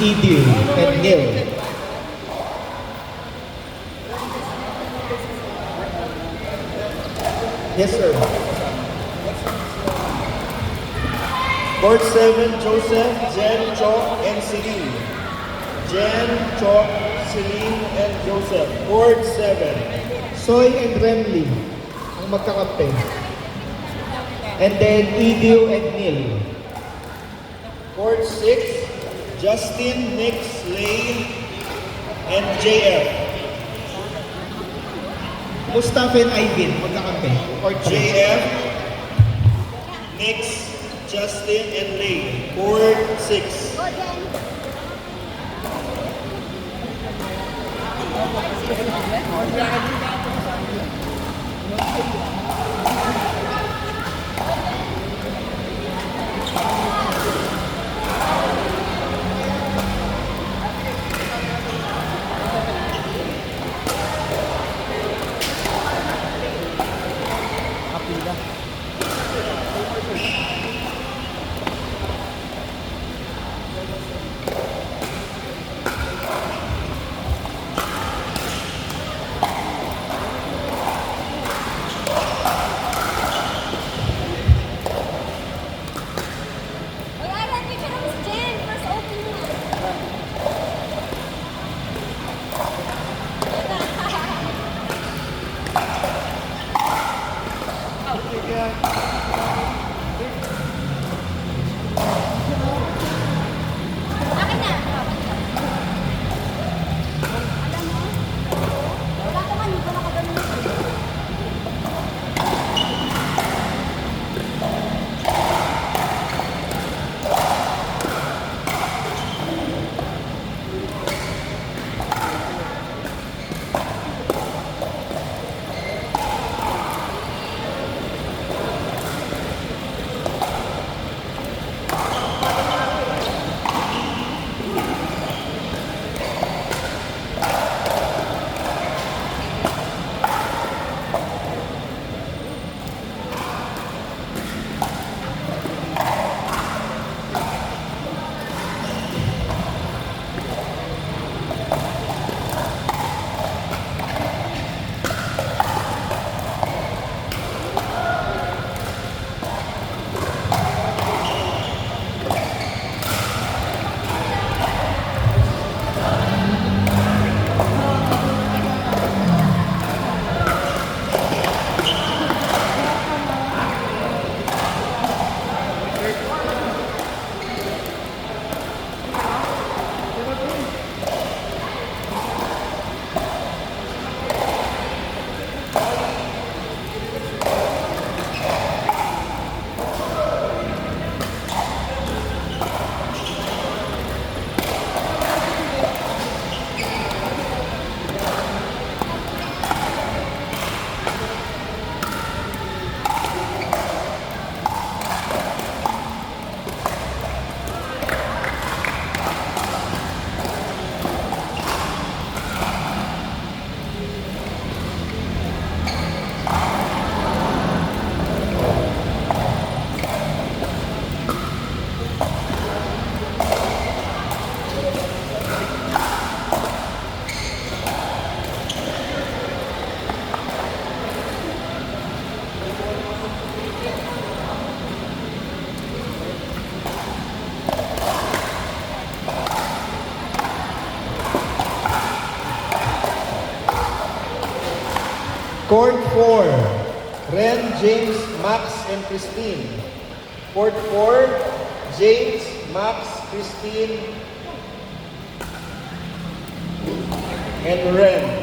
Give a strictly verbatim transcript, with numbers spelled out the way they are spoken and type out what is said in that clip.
Edu, and Neil. Yes, sir. Court seven, Joseph, Jen, Chok, and Celine. Jen, Chok, Celine, and Joseph. Court seven. Soy and Renly ang magkakampi. And then, Edu and Neil. Court six, Justin, Nix, Lay, and J F. Mustafa and Ivan, magkakampi. Court three. J F, Nix, Justin, and Lay. Court six. Wala na, picture mo si Jen. First opening mo. Akin na. Alam mo, wala ko man, hindi ko makaganon. Court four, Ren, James, Max, and Christine. Court four, James, Max, Christine, and Ren.